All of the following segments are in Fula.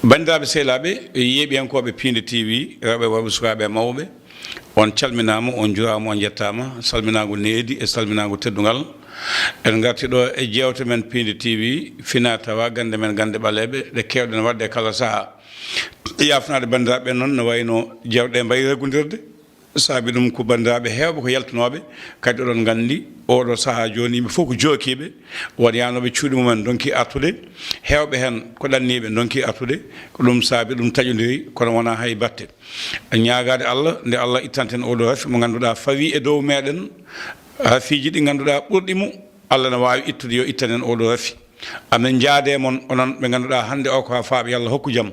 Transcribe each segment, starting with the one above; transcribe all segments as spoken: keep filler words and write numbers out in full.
Banndiraaɓe sehilaaɓe, yeeɓiyankooɓe Piindi T V, rewɓe, worɓe, sukaaɓe e mawɓe, on calminaama, on njuraama, on njettaama, salminaango needi e salminaango teddungal. En ngarti ɗo e jeewte men Piindi T V, fina tawa gannde men, gannde ɓaleeɓe, ɗe keewɗen waɗde e kala sahaa. Yaafnaade banndiraaɓe ɓe noon, no wayno jeewɗe mbayi reggondirde, saabi ɗum ko banndiraaɓe heewɓe ko yaltinooɓe, kadi oɗon nganndi, oɗo sahaa jooni, yimɓe fof ko jookiiɓe, won yahnooɓe cuuɗi mumen ndonki artude, heewɓe heen ko ɗanniiɓe ndonki artude, ko ɗum saabi ɗum taƴondiri, kono wonaa hay batte. Ñaagaade Allah, nde Allah ittanten oɗo rafi mo ngannduɗaa fawii e dow meɗen, rafiiji ɗi ngannduɗaa ɓurɗi mo, Allah na waawi ittude, yo ittan en oɗo rafi. Amin njaade mon, onon ɓe ngannduɗaa hannde o ko haa faaɓe, yo Allah hokku jam.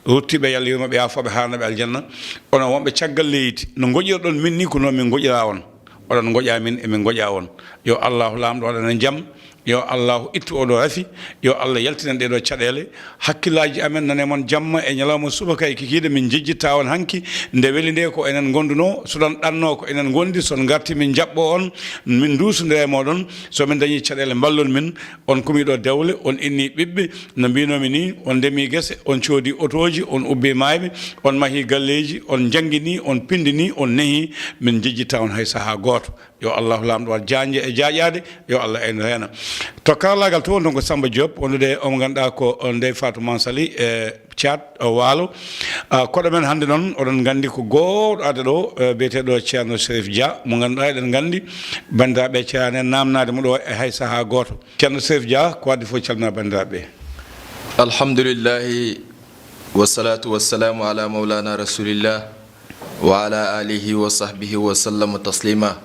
Ruttiiɓe, yo Allah yurmo ɓe, yaafo ɓe, haarna ɓe aljanna. Onon wonɓe caggal leydi, no ngoƴirɗon min ni, ko noon min ngoƴira on. Oɗon ngoƴa min, emin ngoƴa on. Yo Allahu Laamɗo waɗan en jam. Yo Allahu ittu oɗo rafi. Yo Allah yaltinan ɗee ɗoo caɗeele. Hakkillaaji amen nane mon jamma e ñalawma subaka e kikiiɗe, min njejjitta on hanki. Nde weli nde ko enen ngondunoo, so ɗon ɗanno ko enen ngondi, so on ngarti min njaɓɓo on, min nduusondira e mooɗon. So min dañi caɗeele, mballon min. On kumii ɗo dewle, on inni ɓiɓɓe, no mbiinoomi ni, on ndemi gese, on coodi otooji, on ubbi maayɓe, on mahi galleeji, on njanngini, on pindini, on nehi, min njejjitta on hay sahaa gooto. Yo Allahu Laamɗo waɗ jaanje e jaaƴaade, yo Allah en reena. To karallaagal to, wonton ko Samba Diop, wondude o mo ngannduɗaa ko on Ndeye Fatou Mansali e Thiat, o Waalo. Ah, koɗo men hannde noon, oɗon nganndi ko gooto adda ɗo, eh, biyeteeɗo Ceerno Serif Dia, mo ngannduɗaa eɗen nganndi banndiraaɓe ceerano en naamnaade mo ɗo e hay sahaa gooto. Ceerno Serif Dia, ko waɗde fof calmina banndiraaɓe ɓe. Alhamdulillahi, wassalatu wassalamu ala maulana rasulillah, wa ala alihi wa sahbihi wa sallama taslima.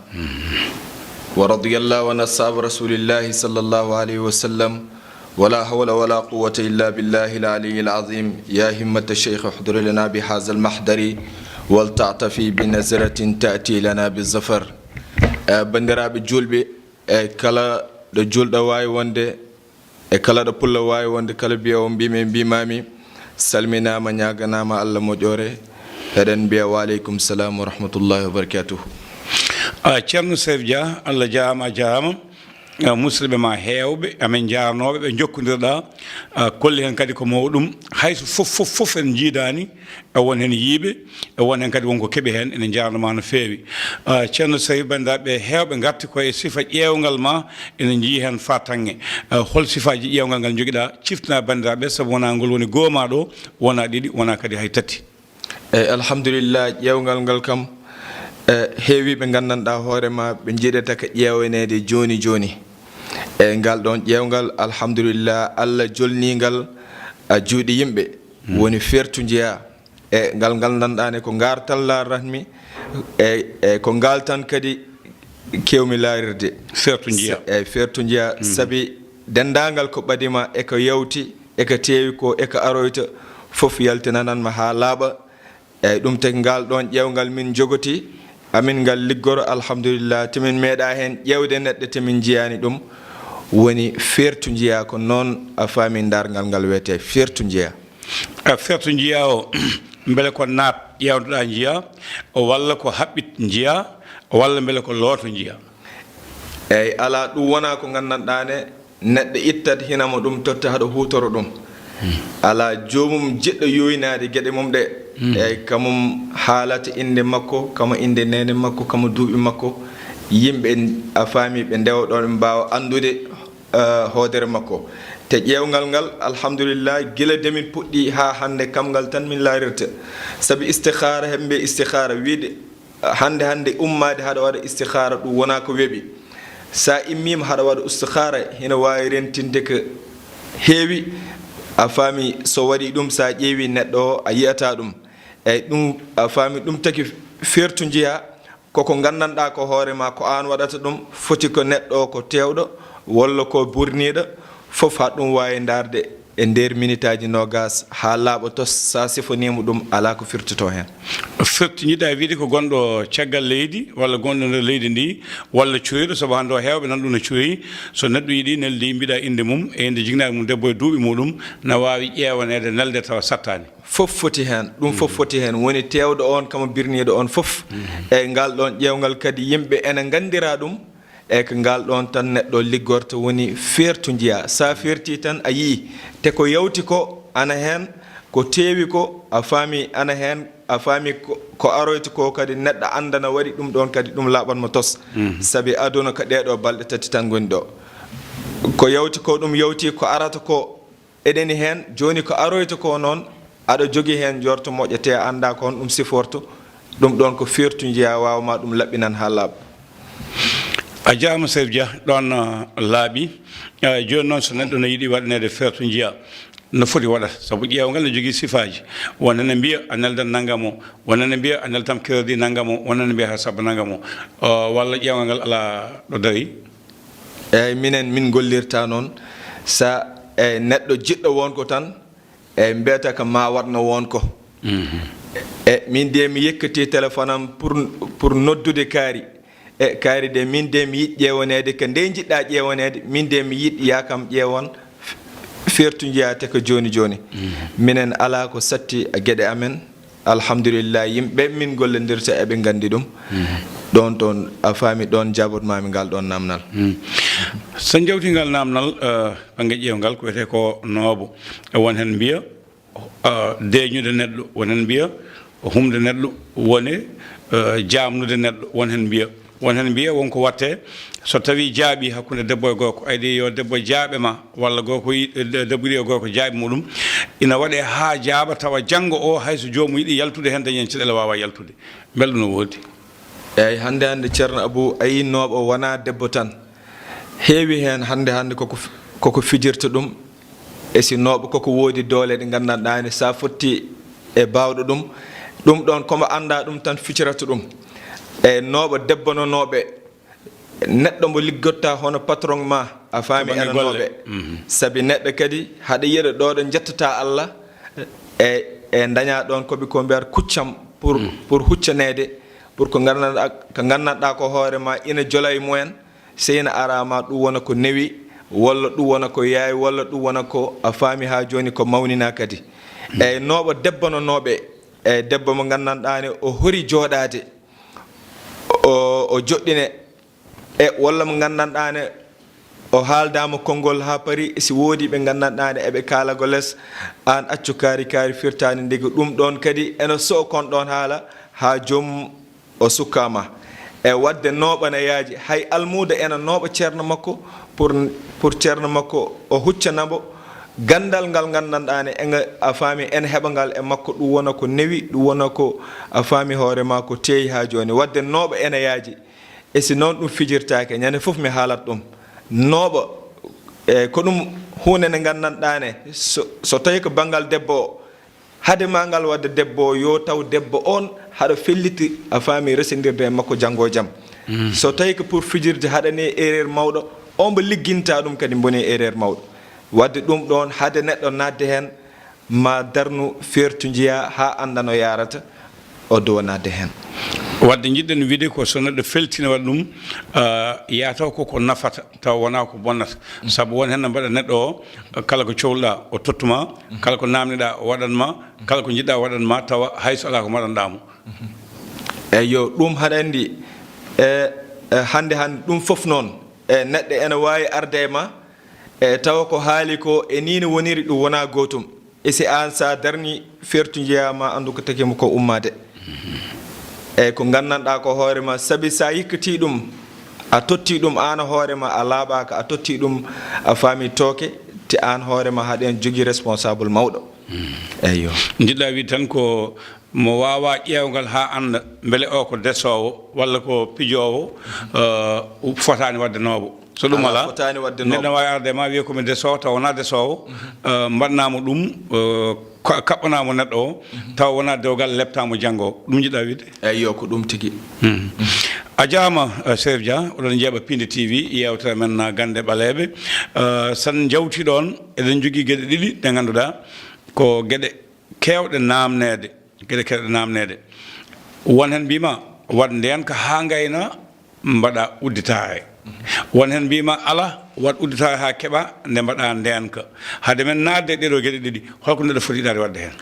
Wa radiyallahu an ashab rasulillahi sallallahu alayhi wa sallam. Wa la hawla wa la quwwata illa billahi al-aliyyi al-azim. Ya himmata shaykh, uhduri lana bi hadha al-mahdari, wal ta'tafi bi nazratin ta'ti lana bi zafar. Eh, banndiraaɓe juulɓe, e kala ɗo juulɗo waawi wonde, e kala ɗo pullo waawi wonde, kala biyewo mbiimi e mbiimaami, salminaama, ñaaganaama Allah moƴƴoore. Eɗen mbiya wa aleykum salam wa rahmatullahi wa barakatuhu. Ah, Ceerno Serif Dia, Allah jaaraama, a jaaraama. Ah, musidɓe ma heewɓe, amen njaarnooɓe, ɓe njokkondirɗaa, ah, kolli heen kadi ko mawɗum. Hay so fof, fof, fof en njiidaani, e won heen yiiɓe, e won heen kadi won ko keɓi heen, ene njaarnoo ma no feewi. Ah, Ceerno Serif, banndiraaɓe heewɓe ngarti ko e sifa ƴeewngal ma, ene njii heen faataŋŋe. Ah, hol sifaaji ƴeewngal ngal njogiɗaa? Ciftina banndiraaɓe, sabu wonaa ngol woni goo ma ɗo, wonaa ɗiɗi, wonaa kadi hay tati. Eyi, alhamdulillah, ƴeewngal ngal kam, e, heewii ɓe nganndanɗaa hoore ma, ɓe njiɗata ka ƴeewaneede jooni jooni. E ngal ɗoon ƴeewngal, alhamdulillah, Allah jolnii ngal, a, juuɗe yimɓe, woni feertu njiyaa. E ngal nganndanɗaa ne ko ngaar tan laaratmi, e, e ko ngaal tan kadi keewmi laarirde. Feertu njiyaa. Sa-, eyi, feertu njiyaa, sabi denndaangal ko ɓadii ma e ko yawti, e ko teewi ko, e ko aroyta, fof yaltinanan ma haa laaɓa. Eyi, ɗum tagi ngal ɗoon ƴeewngal min njogotii, amin ngal liggoro, alhamdulillah, te min meeɗaa heen ƴeewde neɗɗo te min njiyaani ɗum, woni feertu njiyaa, ko noon a faami daarngal ngal wiyetee feertu njiyaa. A, feertu njiyaa o, mbele ko naat ƴeewdoɗaa njiyaa, walla ko haɓɓit njiyaa, walla mbele ko looto njiyaa? Eyi, alaa, ɗum wonaa ko nganndanɗaa ne, neɗɗo ittat hina mo ɗum totta haɗa huutoro ɗum. Alaa joomum jiɗɗo yooynaade geɗe mum ɗe. Eyi, kamum haalata innde makko, kamo innde neene makko, kamo duuɓi makko. Yimɓe, a faami, ɓe ndewa ɗoon, ɓe mbaawa anndude, eh, hoodere makko. Te ƴeewngal ngal, alhamdulillah, gila de min puɗɗii haa hannde, kam ngal tan min laarirta. Sabi istihara, heɓe mbiya istihara, wiide, hannde hannde ummaade haɗa waɗa istihara, ɗum wonaa ko weɓi. Sa immiima haɗa waɗa istihara, hina waawi rentinde ko heewi. A faami, so waɗi ɗum, sa ƴeewi neɗɗo o, a yiyata ɗum. Eyi, ɗum, a faami, ɗum tagi feertu njiyaa, koko nganndanɗaa ko hoore ma, ko aan waɗata ɗum, foti ko neɗɗo o ko teewɗo, walla ko burniiɗo, fof haa ɗum waawi ndaarde e nder minitaaji noogaas haa laaɓa tos, so a sifaniima ɗum, alaa ko firtotoo heen. Firti njiɗɗaa wiide ko gonɗo caggal leydi, walla gonɗo nder leydi ndi, walla cuuyiiɗo, sabu hannde o heewɓe nan ɗum no cuuyi. So neɗɗo yiɗi neldi, mbiɗa innde mum, e innde jignaɓe mum debbo e duuɓi muɗum, na waawi ƴeewaneede nelde tawa sattaani. Fof foti heen, ɗum fof foti heen, woni teewɗo oon kamo birniiɗo oon fof. E ngal ɗoon ƴeewngal kadi, yimɓe ena nganndira ɗum, e ko ngal ɗoon tan neɗɗo liggorta, woni feertu njiyaa. So a feertii tan, a yii, te ko yawti ko ana heen, Ko teewi ko, a faami, ana heen, a faami ko, ko aroyta ko kadi, neɗɗo annda no waɗi ɗum ɗoon kadi, ɗum laaɓat mo tos. Sabi aduna ko ɗee ɗoo balɗe tati tan ngoni ɗoo. Ko yawti ko, ɗum yawti, ko arata ko, eɗeni heen. Jooni ko aroyta ko noon, aɗa jogii heen njoorto moƴƴo, te a anndaa ko honɗum siforto. Ɗum ɗoon ko feertu njiyaa, waawa ma ɗum laɓɓinan haa laaɓa. A jaaraama, Seer Jah, ɗoon, uh, laaɓi. Uh, jooni noon, so neɗɗo no yiɗi waɗaneede feertu njiyaa, no foti waɗata? Sabu ƴeewngal no jogii sifaaji. Won heen ne mbiya a neldan nanngam o, won heen ne mbiya a neltam crédit nanngam o, won heen ne mbiya a saɓɓa nanngam o. Uh, walla ƴeewngal ngal alaa ɗo darii? Eeyi, minen, min ngollirta noon. Sa, eeyi, neɗɗo jiɗɗo won ko tan, eeyi, mbiyata ko ma waɗno won ko. E min de, mi yekkatii téléphone am pour, pour noddude kaari. E kaari de, min de, mi yiɗi ƴeewaneede ko nde njiɗɗa ƴeewaneede. Min de, mi yiɗi yaa kam ƴeewan feertu njiyaa te ko jooni jooni. Minen alaa ko satti e geɗe amen. Alhamdulillah, yimɓe min ngollondirta eɓe nganndi ɗum. Ɗoon, ɗoon, a faami, ɗoon jaaboto maami ngal ɗoon naamnal. So njawti ngal naamnal, eh, bannge ƴeewngal, ko wiyetee ko nooɓo. Won heen mbiya, eh, deeƴnude neɗɗo, won heen mbiya humde neɗɗo, woni, eh, jaamnude neɗɗo, won heen mbiya. Won heen mbiya won ko waɗtee, so tawii jaaɓi hakkunde debbo e gorko, aydi yo debbo jaaɓe ma, walla gorko yi-, de-, debbo yiɗi e gorko jaaɓi muɗum, ina waɗee haa jaaɓa tawa janngo o, hay so joomum yiɗi yaltude heen, dañi heen caɗeele, waawa yaltude. Mbele ɗum no woodi? Eeyi, hannde hannde, Ceerno Abou, a yii nooɓo wonaa debbo tan. Heewi heen hannde hannde koko f-, koko fijirta ɗum. E si nooɓo koko woodi doole ɗe nganndanɗaa ne, so a fotti e baawɗo ɗum, ɗum ɗoon ko mo anndaa ɗum tan fijirata ɗum. E nooɓo debbo no nooɓe, neɗɗo mo liggotta hono patron ma, a faami, ena nooɓe. Sabi neɗɗo kadi haɗa yiɗa ɗo ɗo njettata Allah, e, e daña ɗoon ko ɓe ko mbiyata kuccam pour, pour huccaneede, pour ko nganndanɗaa, ko nganndanɗaa ko hoore ma ina jola e mumen, seyna ara ma ɗum wona ko newi, walla ɗum wona ko yaawi, walla ɗum wona ko a faami haa jooni ko mawnina kadi. Eeyi, nooɓo debbo no nooɓe, e debbo mo nganndanɗaa ne o hori jooɗaade, o, o joɗɗine, e walla mo nganndanɗaa ne o haaldaama konngol haa pari, si woodi ɓe nganndanɗaa ne eɓe kaalagol les, aan accu kaari kaari firtaani ndigi. Ɗum ɗoon kadi ena so kon ɗoon haala haa joom o sukkaama. E waɗde nooɓa na yaaji, hay almuudo ena nooɓa ceerno makko pour, pour ceerno makko o huccana mbo ganndal ngal nganndanɗaa ne, enga a faami, ena heɓa ngal e makko, ɗum wona ko newi, ɗum wona ko a faami hoore ma ko teeyi haa jooni. Waɗde nooɓa ena yaaji. E si noon ɗum fijirtaake, ñande fof mi haalat ɗum. Nooɓa, e ko ɗum huunde nde nganndanɗaa ne, so, so tawii ko banngal debbo o, hade ma ngal waɗde debbo o, yo taw debbo oon haɗa felliti, a faami, resondirde e makko janngo e jam. So tawii ko pour fijirde, haɗani erreur mawɗo, on mbo ligginta ɗum kadi mboni erreur mawɗo. Waɗde ɗum ɗoon, hade neɗɗo naatde heen, ma darnu feertu njiyaa haa annda no yaarata, o dowa naatde heen. Waɗde njiɗɗen wiide ko so neɗɗo feltina waɗa ɗum, ah, yaa taw ko ko nafata, taw wonaa ko bonnata. Sabu won heen no mbaɗa neɗɗo o, kala ko cohluɗaa o tottuma, kala ko naamniɗaa o waɗanma, kala ko njiɗɗaa o waɗanma, tawa hay so alaa ko mbaɗanɗaa mo. Eyyo, ɗum haɗa anndi, e, e, hannde hannde ɗum fof noon, e, neɗɗo ena waawi arde e ma, e, tawa ko haali ko e nii no woniri, ɗum wonaa gootum. E si aan, so a darnii feertu njiyaa, ma anndu ko tagi mo ko ummaade. Eeyi, ko nganndanɗaa ko hoore ma, sabi so a yikkitii ɗum, a tottii ɗum aan hoore ma, a laaɓaaka, a tottii ɗum, a faami tooke, te aan hoore ma haɗa heen jogii responsable mawɗo. Eyyo. Njiɗɗaa wiide tan ko mo waawaa ƴeewngal haa annda mbele o ko desoowo walla ko pijoowo, eh, fotaani waɗde nooɓo. So ɗum alaa, alaa, fotaani waɗde neɗɗo nooɓo. Ne waawi arde ma wiya ko mi desoowo, taw wonaa desoowo, eh, mbaɗnaa mo ɗum, eh, ka-, kaɓɓanaa mo neɗɗo o, taw wonaa dewgal, leptaa mo janngo o. Ɗum njiɗɗaa wiide? Eyyo, ko ɗum tigi. Hmm. A jaaraama, eh, Seer Jah, oɗon njeeɓa Piindi T V, yeewtere men, eh, Gannde Ɓaleeɓe. Eh, so en njawtii ɗoon, eɗen njogii geɗe ɗiɗi ɗe ngannduɗaa ko geɗe keewɗe naamneede, geɗe keewɗe naamneede. Won heen mbiy ma, waɗ ndeenka haa ngayna, mbaɗa udditaare. Won heen mbiy ma, alaa, waɗ udditaare haa keɓa, nde mbaɗa ndeenka. Hade men naatde e ɗee ɗoo geɗe ɗiɗi, hol ko neɗɗo foti yiɗaade waɗde heen?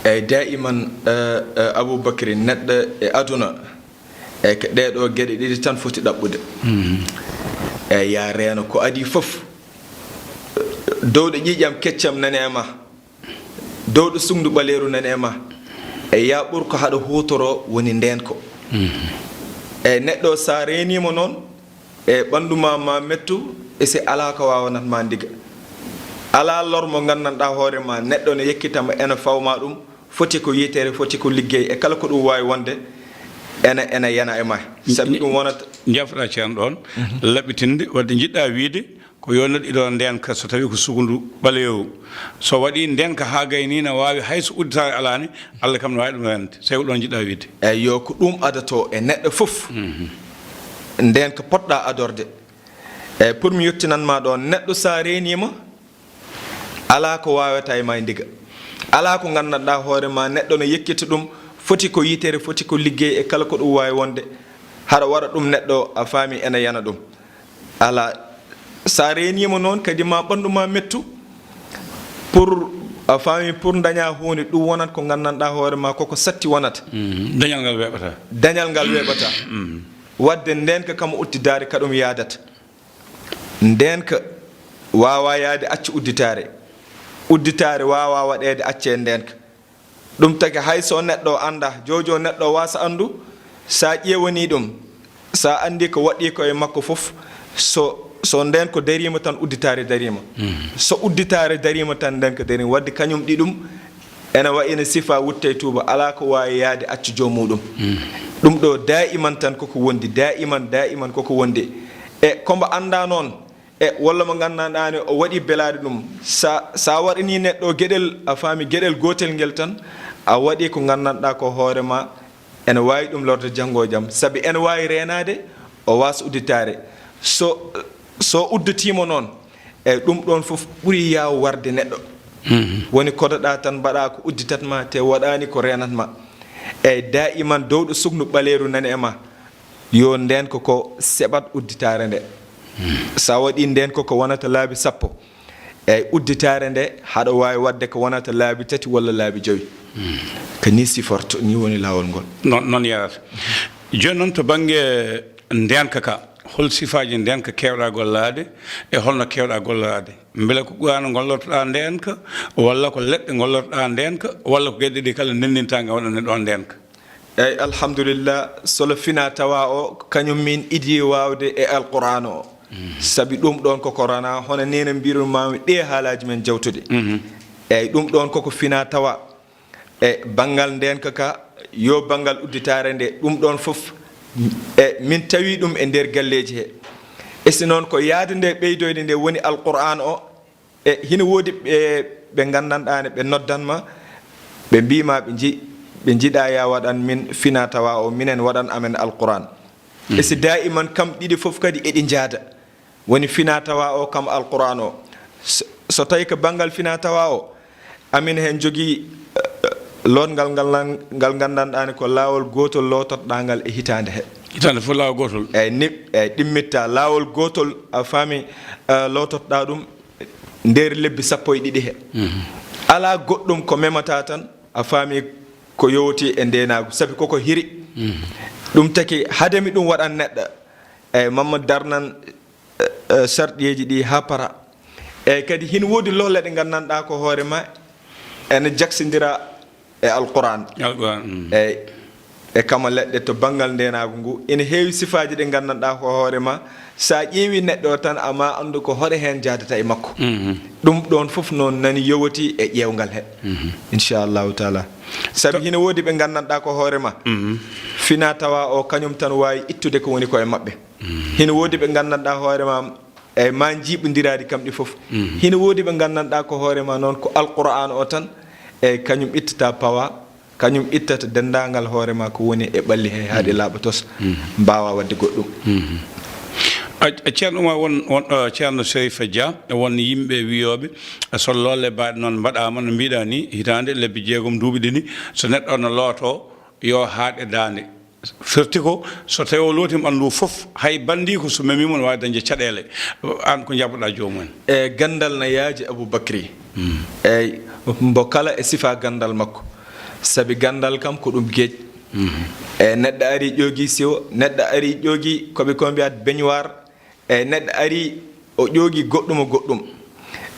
Eeyi, daiman, eh, eh, Aboubacry, neɗɗo e aduna, eeyi, ko ɗee ɗoo geɗe ɗiɗi tan foti ɗaɓɓude. Mhm. Eeyi, yaa reeno ko adii fof. Dowɗo ƴiiƴam keccam nani e ma. Dowɗo sugndu ɓaleeru nani e ma. E yaaɓur ko haɗa huutoroo woni ndeenko. E neɗɗo so a reeniima noon, e ɓanndu ma ma mettu, e si alaa ko waawanat ma ndiga. Alaa lor mo nganndanɗaa hoore ma, neɗɗo ne yekkita ma ena fawma ɗum, foti ko yitere, foti ko liggey, e kala ko ɗum waawi wonde, ena, ena yana e ma. Sabi ɗum wonata. Njafɗa ceerno ɗoon, laɓɓitinde, wadde njiɗɗa wiide, ko yo neɗɗo ido ndeenka so tawi ko sugundu ɓaleeru. So waɗi ndeenka haa gayni na waawi hay so udditaare alaani, Allah kam na waawi ɗum rende. Tawi ko ɗoon njiɗɗa wiide. Eyi, yo ko ɗum adato e neɗɗo fof. Ndeenka potɗa adorde. Eyi, pour mi yettinan ma ɗoon, neɗɗo so a reeniima, alaa ko waawata e ma e ndiga. Alaa ko nganndanɗaa hoore ma, neɗɗo no yekkita ɗum, foti ko yitere, foti ko liggey e kala ko ɗum waawi wonde. Haɗa waɗa ɗum neɗɗo, a faami, ena yana ɗum. Alaa, so a reeniima noon kadi ma ɓanndu ma mettu, pour, a faami, pour daña huunde, ɗum wonat ko nganndanɗaa hoore ma, koko satti wonata. Dañal ngal weeɓata. Dañal ngal weeɓata. Wadde ndeenka kam uddidaare ka ɗum yaadata. Ndeenka waawa yaade accu udditaare. Udditaare waawa waɗeede acce ndeenka. Ɗum taki hay so neɗɗo annda, jojo neɗɗo wasa anndu, sa ƴeewani ɗum, sa anndi ko waɗi ko e makko fof, so, so ndeenko dariima tan udditaare dariima. So udditaare dariima tan ndeenka dariima. Wadde kañum ɗi ɗum, ena wayi no sifa wutte tuuba, alaa ko waawi yaade accu joom muɗum. Ɗum ɗo daa'iman tan koko wondi, daa'iman, daa'iman koko wondi. E ko mbo annda noon, e walla mo nganndanɗaa ne o waɗi belaade ɗum. Sa, sa waɗani neɗɗo geɗel, a faami geɗel gootel ngel tan, a waɗi ko nganndanɗaa ko hoore ma, ene waawi ɗum lorde janngo e jam. Sabi ene waawi reenaade, o wasa udditaare. So, so udditiima noon, e ɗum ɗoon fof ɓuri yaaw warde neɗɗo. Woni kodoɗa tan mbaɗa ko udditat ma, te waɗaani ko reenat ma. Eyi, daa'iman dowɗo sugndu ɓaleeru nani e ma. Yo ndeenko ko seɓat udditaare nde. Sa waɗi ndeenko ko wonata laabi sappo, eyi, udditaare nde haɗa waawi waɗde ko wonata laabi tati walla laabi jowi. Ko ni siforto, ni woni laawol ngol. Noon, noon yarata. Jooni noon to bannge ndeenka ka, hol sifaaji ndeenka keewɗa gollaade e holno keewɗa gollaade? Mbele ko Qur'aana ngollortoɗa ndeenka, walla ko leɗɗe ngollortoɗa ndeenka, walla ko geɗe ɗe kala ndenndinta ngam waɗande ɗoon ndeenka? Eyi, alhamdulillah, solo fina tawa o, kañum min idi waawde e Alqur'aana o. Sabi ɗum ɗoon koko rana, hono neene mbiɗon maami ɗe haalaaji men jawtude. Eyi, ɗum ɗoon koko fina tawa. E banngal ndeenka ka, yo banngal udditaare nde, ɗum ɗoon fof, e min tawi ɗum e nder galleeji he. E si noon ko yaade nde ɓeydoyde nde woni Alqur'aana o, e hino woodi ɓe, ɓe nganndanɗaa ne, ɓe noddan ma, ɓe mbii ma ɓe nji-, ɓe njiɗa ya waɗan min fina tawa o, minen waɗan amen Alqur'aan. E si daa'iman kam ɗiɗi fof kadi eɗi njaada. Woni fina tawa o kam Alqur'aana o. So, so tawi ko banngal fina tawa o, amin heen jogii, eh, eh, lootngal ngal nan-, ngal nganndanɗaa ne ko laawol gootol loototɗaa ngal e hitaande he. Hitaande fof laawol gootol? Eyi, ni, eyi, ɗimmitta laawol gootol, a faami, eh, loototɗaa ɗum nder lebbi sappo e ɗiɗi he. Alaa goɗɗum ko memata tan, a faami, ko yowti e ndeenaagu, sabi koko hiri. Ɗum taki hade mi ɗum waɗan neɗɗo, eyi, mamma darnan, eh, eh, sarɗiyeeji ɗi haa para. Eyi, kadi hino woodi lohle ɗe nganndanɗaa ko hoore ma ene jaksindira e Alqur'aan. Alqur'aan, mm. Eyi, e kama leɗɗe to banngal ndeenaagu ngu, ene heewi sifaaji ɗe nganndanɗaa ko hoore ma, so a ƴeewi neɗɗo o tan, a ma anndu ko hoɗe heen jaadata e makko. Ɗum ɗoon fof noon nani yowoti e ƴeewngal he. Inchallahu taala. Sabi hino woodi ɓe nganndanɗaa ko hoore ma. Fina tawa o kañum tan waawi ittude ko woni ko e maɓɓe. Hino woodi ɓe nganndanɗaa hoore ma, eyi, ma njiiɓondiraade kam ɗi fof. Hino woodi ɓe nganndanɗaa ko hoore ma noon ko Alqur'aan o tan, eyi, kañum ittata pawa, kañum ittata denndaangal hoore ma ko woni e ɓalli he haa ɗi laaɓa tos, mbaawa waɗde goɗɗum. A, a Ceerno Umar, won, won, eh, Ceerno Serifa Dia, won yimɓe wiyooɓe, eh, so lolle baaɗe noon mbaɗaama no mbiɗa ni, hitaande, lebbi jeegom, duuɓi ɗiɗi, so neɗɗo no looto, yo haaɗ e daande. Firti ko, so tawi o looti ɓanndu fof, hay banndiiko so memiima no waawi dañde caɗeele. Aan ko njaɓoɗaa joomum en? E ganndal na yaaji Aboubacry. Eyi, mbo kala e sifa ganndal makko. Sabi ganndal kam ko ɗum geej. E neɗɗo ari ƴoogi siwo, neɗɗo ari ƴoogi ko ɓe ko mbiyata baignoire, e neɗɗo ari o ƴoogi goɗɗum o goɗɗum.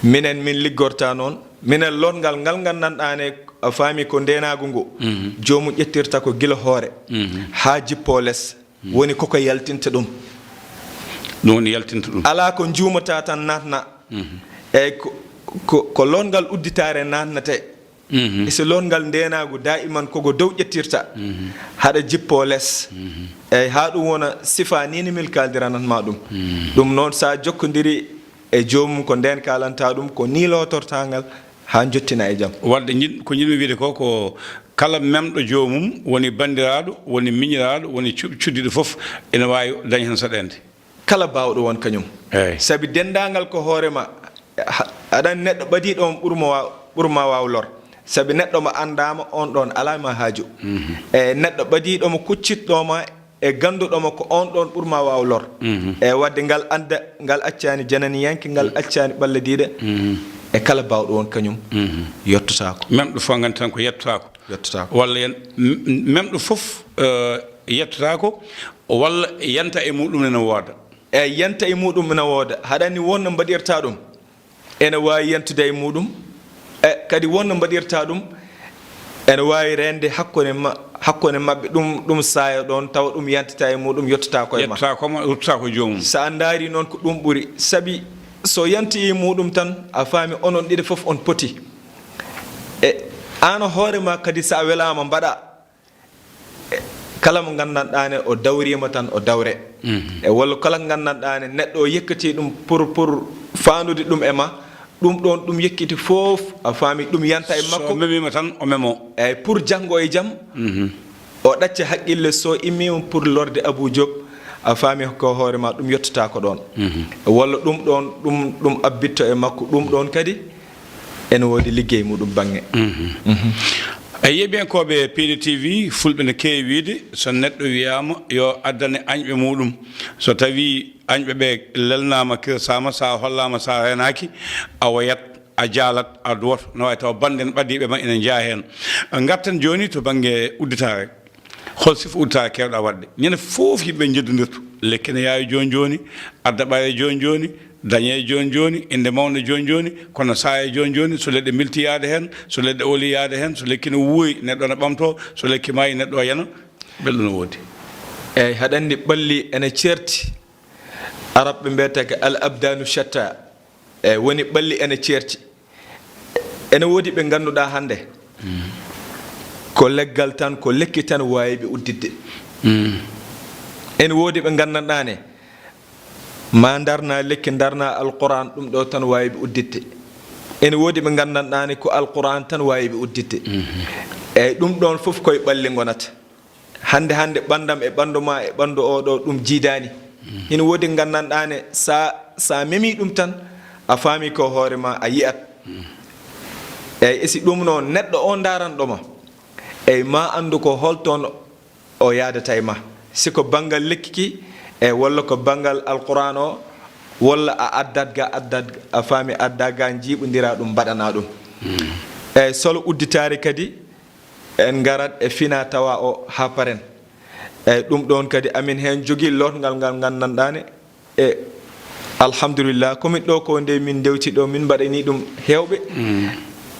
Minen min liggorta noon, Minen lotngal ngal nganndanɗaa ne, a faami ko ndeenaagu ngu, joomum ƴettirta ko gila hoore haa jippoo les, woni koko yaltinta ɗum. Ɗum woni yaltinta ɗum. Alaa ko njuumataa tan naatna. Eyi, ko, ko, ko lotngal udditaare naatnatee. E so lotngal ndeenaagu daa'iman koko dow ƴettirta, haɗa jippoo les. Eyi, haa ɗum wona sifaa nii no min kaaldiranat ma ɗum. Ɗum noon, so a jokkondiri e joomum, ko ndeen kaalanta ɗum, ko nii lootortaa ngal haa njottina e jam. Waɗde, njiɗ-, ko njiɗmi wiyde ko, ko kala memɗo joomum, woni banndiraaɗo, woni miñiraaɗo, woni cu-, cuddiɗo fof, ina waawi daña heen saɗeende. Kala baawɗo won kañum. Eey. Sabi denndaangal ko hoore ma, ha-, aɗa anndi neɗɗo ɓadiiɗo ma ɓur ma waaw-, ɓur ma waaw lor. Sabi neɗɗo mo anndaama, oon ɗoon alaa ma haaju. E neɗɗo ɓadiiɗo mo, kuccitɗo ma, e gannduɗo mo, ko oon ɗoon ɓur ma waaw lor. E waɗde ngal annda, ngal accaani jananiyanke, ngal accaani ɓalladiiɗo. E kala baawɗo won kañum, yottotaako. Memɗo fof nganndi tan ko yettotaako. Yettotaako. Walla yen-, m-, m-, memɗo fof, eh, yettotaako, walla yanta e muɗum ene wooda. E yanta e muɗum ene wooda. Haɗa anndi won no mbaɗirta ɗum. Ene waawi yantude e muɗum. E kadi won no mbaɗirta ɗum. Ene waawi reende hakkunde ma-, hakkunde maɓɓe, ɗum, ɗum saaya ɗoon, tawa ɗum yantata e muɗum, yottata koye ma. Yettotaako ma, ruttata ko joomum. So a ndaari noon, ko ɗum ɓuri. Sabi so yanti e muɗum tan, a faami onon ɗiɗo fof on poti. E aan hoore ma kadi, so a welaama, mbaɗa. E kala mo nganndanɗaa ne o dawriima tan, o dawre. E walla kala nganndanɗaa ne neɗɗo o yekkatii ɗum pour, pour faandude ɗum e ma, ɗum ɗoon ɗum yekkiti fof, a faami, ɗum yanta e makko. So memiima tan, o memoo. Eyi, pour janngo e jam, o ɗacca haqqille so immiima pour lorde Abou Diop, a faami, ko hoore ma ɗum yottata ko ɗoon. Walla ɗum ɗoon, ɗum, ɗum abbitto e makko, ɗum ɗoon kadi ene woodi liggey muɗum baŋŋe. Mhm. Mhm. E yeeɓiyankooɓe P D T V, fulɓe ne keewi wiyde, so neɗɗo wiyaama yo addane añɓe muɗum, so tawi añɓe ɓe lelnaama, kirsaama, so a hollaama, so a reenaaki, a woyat, a jaalat, a duwoto, no waawi taw bannde en ɓadiiɓe ma ina njeyaa heen. Ngarten jooni to bannge udditaare. Hol sifa udditaare keewɗa waɗde? Ñande fof yimɓe njeddondirta. Lekki ne yaawi jooni jooni, adda ɓaye jooni jooni, dañe jooni jooni, innde mawnde jooni jooni, kono saaya jooni jooni, so leɗɗe milti yaade heen, so leɗɗe oli yaade heen, so lekki ne wuuri, neɗɗo ne ɓamtoo, so lekki maayi, neɗɗo o yana, belɗo no woodi. Eyi, haɗa anndi ɓalli ene ceerti, Arabɓe mbiyata ko al abdanu shatta. Eyi, woni ɓalli ene ceerti. Ene woodi ɓe ngannduɗaa hannde, ko leggal tan, ko lekki tan waawi ɓe udditde. Ene woodi ɓe nganndanɗaa ne, ma ndarna lekki, ndarna Alquran, ɗum ɗo tan waawi ɓe udditde. Ene woodi ɓe nganndanɗaa ne, ko Alquran tan waawi ɓe udditde. Eyi, ɗum ɗoon fof koye ɓalli ngonata. Hannde, hannde ɓanndam e ɓanndu ma e ɓanndu oo ɗoo, ɗum jiidaani. Hino woodi nganndanɗaa ne, sa, sa memii ɗum tan, a faami ko hoore ma, a yi'at. Eyi, e si ɗum noon, neɗɗo o ndaaranɗo ma, eyi, ma anndu ko holtoon o yaadata e ma. Si ko banngal lekki ki, e walla ko banngal Alquran o, walla a addat ga, addat, a faami, adda ga, njiiɓondira ɗum, mbaɗana ɗum. Eyi, solo udditaare kadi, en ngarat e fina tawa o haa paren. Eyi, ɗum ɗoon kadi amin heen jogii lotngal ngal nganndanɗaa ne. E alhamdulillah, ko min ɗo ko nde min ndewti ɗo, min mbaɗani ɗum heewɓe.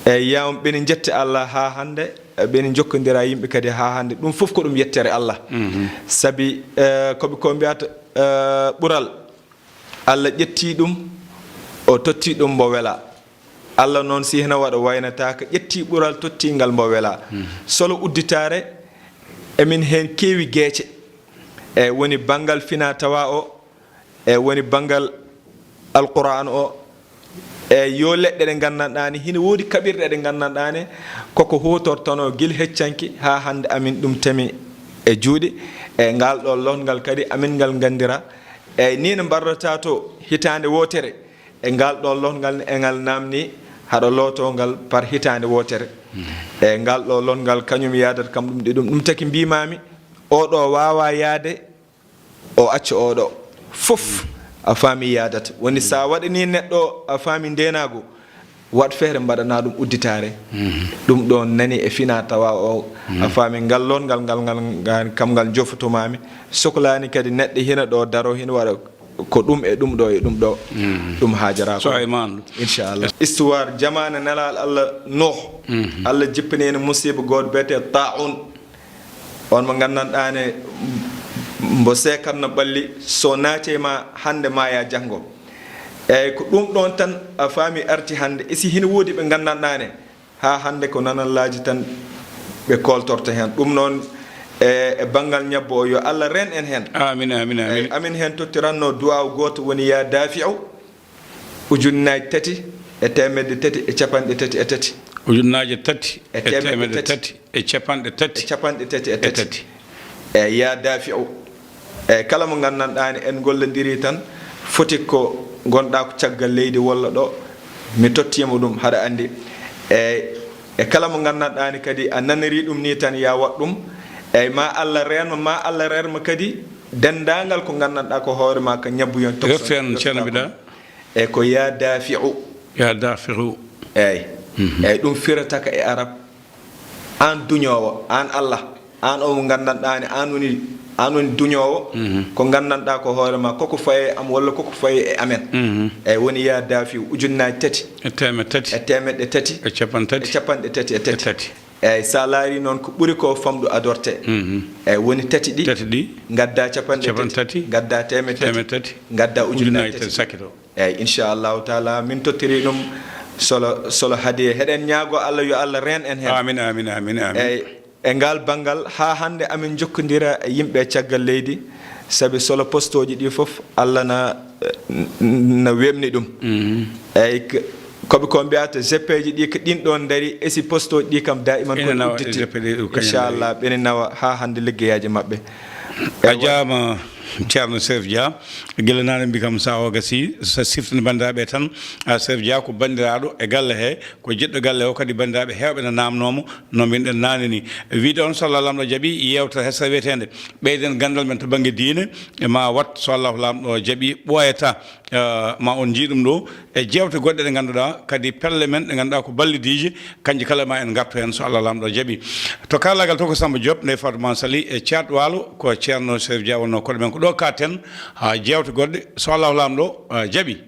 Eyi, yam ɓe ne njetti Allah haa hannde, ɓe ne njokkondira yimɓe kadi haa hannde. Ɗum fof ko ɗum yettere Allah. Sabi, eh, ko ɓe ko mbiyata, eh, ɓural. Allah ƴetti ɗum, o totti ɗum mbo wela. Allah noon, si hino waɗa, waynata ko ƴetti ɓural, totti ngal mbo wela. Solo udditaare, emin heen keewi geece. E woni banngal fina tawa o, e woni banngal Alquran o, e yo leɗɗe ɗe nganndanɗaa ne, hino woodi kaɓirɗe ɗe nganndanɗaa ne, koko huutortonoo gila heccanki haa hannde amin ɗum temi e juuɗe. E ngal ɗo lotngal kadi amin ngal nganndira. Eyi, nii no mbarrata to hitaande wootere, e ngal ɗo lotngal ne, e ngal naamni haɗa looto ngal par hitaande wootere. E ngal ɗo lotngal kañum yaadat kam ɗum ɗi ɗum. Ɗum taki mbiimaami, oo ɗo waawaa yaade, o acca oo ɗo. Fof a faami yaadat. Woni so a waɗanii neɗɗo a faami ndeenaagu, waɗ feere mbaɗanaa ɗum udditaare. Ɗum ɗoon nani e fina tawa o, a faami ngal lotngal ngal, ngal, ngal, kam ngal jofotomaami. Soklaani kadi neɗɗo hina ɗo daro, hina waɗa Ko ɗum e ɗum ɗo e ɗum ɗo, ɗum haajaraako. So e maan. Inchallah. Histoire jamaane Nelaaɗo Allah Nuh. Allah jippini heen musiiba gooto biyetee Taa'un. On mo nganndanɗaa ne, mbo seekatno ɓalli, so naati e ma hannde, maayaa janngo. Eeyi, ko ɗum ɗoon tan a faami arti hannde. E si hino woodi ɓe nganndanɗaa ne, haa hannde ko nanallaaji tan ɓe kooltorta heen. Ɗum noon, e, e banngal ñabbo o, yo Allah reen en heen. Amin, amin, amin. Eeyi, amin heen tottiranno duwaaw gooto woni yaa daafi'u, ujunnaaji tati e teemedde tati e capanɗe tati e tati. Ujunnaaje tati e teemedde tati e capanɗe tati e capanɗe tati e tati. Eeyi, yaa daafi'u. Eeyi, kala mo nganndanɗaa ne en ngollondiri tan, foti ko ngonɗaa ko caggal leydi walla ɗo, mi tottiima ɗum, haɗa anndi. Eeyi, e kala mo nganndanɗaa ne kadi a naniri ɗum ni tan, yaa waɗ ɗum. Eeyi, ma Allah reenma, ma Allah reenma kadi denndaangal ko nganndanɗaa ko hoore ma ka ñabbuyon. Reften, ceerno mbiɗa. E ko yaa daafi'u. Yaa daafi'u. Eeyi. Eeyi, ɗum firata ka e arab, aan duñoowo, aan Allah, aan o mo nganndanɗaa ne, aan woni, aan woni duñoowo, ko nganndanɗaa ko hoore ma, koko faye am walla koko faye e amen. Eeyi, woni yaa daafi'u, ujunnaaji tati e teemedde tati e teemedde tati e capanɗe tati e tati e tati. Eeyi, so a laari noon, ko ɓuri ko famɗu adorte. Eeyi, woni tati ɗi. Tati ɗi. Ngadda capanɗe tati. Capanɗe tati. Ngadda teemedde tati. Teemedde tati. Ngadda ujunnaaji tati. Ujunnaaji tati sakkito. Eeyi, inchallahu taala, min tottiri ɗum solo, solo hadiye. Heɗen ñaago Allah, yo Allah reen en heen. Amin, amin, amin, amin. Eeyi, e ngal banngal, haa hannde amin njokkondira e yimɓe caggal leydi, sabi solo postooji ɗi fof, Allah na, na weeɓni ɗum. Eeyi, k-, koɓe ko mbiyata, zeppeeji ɗi ko ɗin ɗoon ndari, e si postooji ɗi kam daa'iman ko ene nawa, udditi. Zeppe ɗi, ɗum kañum inchallah, ɓene nawa haa hannde liggeyaaji maɓɓe. A jaama, Ceerno Serif Dia, gila naane mbi kam, so a o gasi, so siftini banndiraaɓe tan, a Serif Dia ko banndiraaɗo e galle he, ko jiɗɗo galle o, kadi banndiraaɓe heewɓe ne naamnoo mo, no mbinɗen naane ni. Wiide on, so Allah Laamɗo jaɓi, yeewtere hesere wiyeteende Ɓeyden ganndal men to bannge diine, e ma wat, so Allah Laamɗo jaɓi, ɓooyata, eh, ma on njii ɗum ɗo, e jeewte goɗɗe ɗe ngannduɗaa, kadi pelle men ɗe ngannduɗaa ko ballidiije, kanƴe kala ma en ngartu heen, so Allah Laamɗo jaɓi. To karallagal to ko Samba Diop, ndey Fatou Mansali, e Thiat Walo, ko Ceerno Serif Dia wonnoo koɗo men. Ko ɗo kaaten, haa jeewte goɗɗe, so Allah Laamɗo, eh, jaɓi.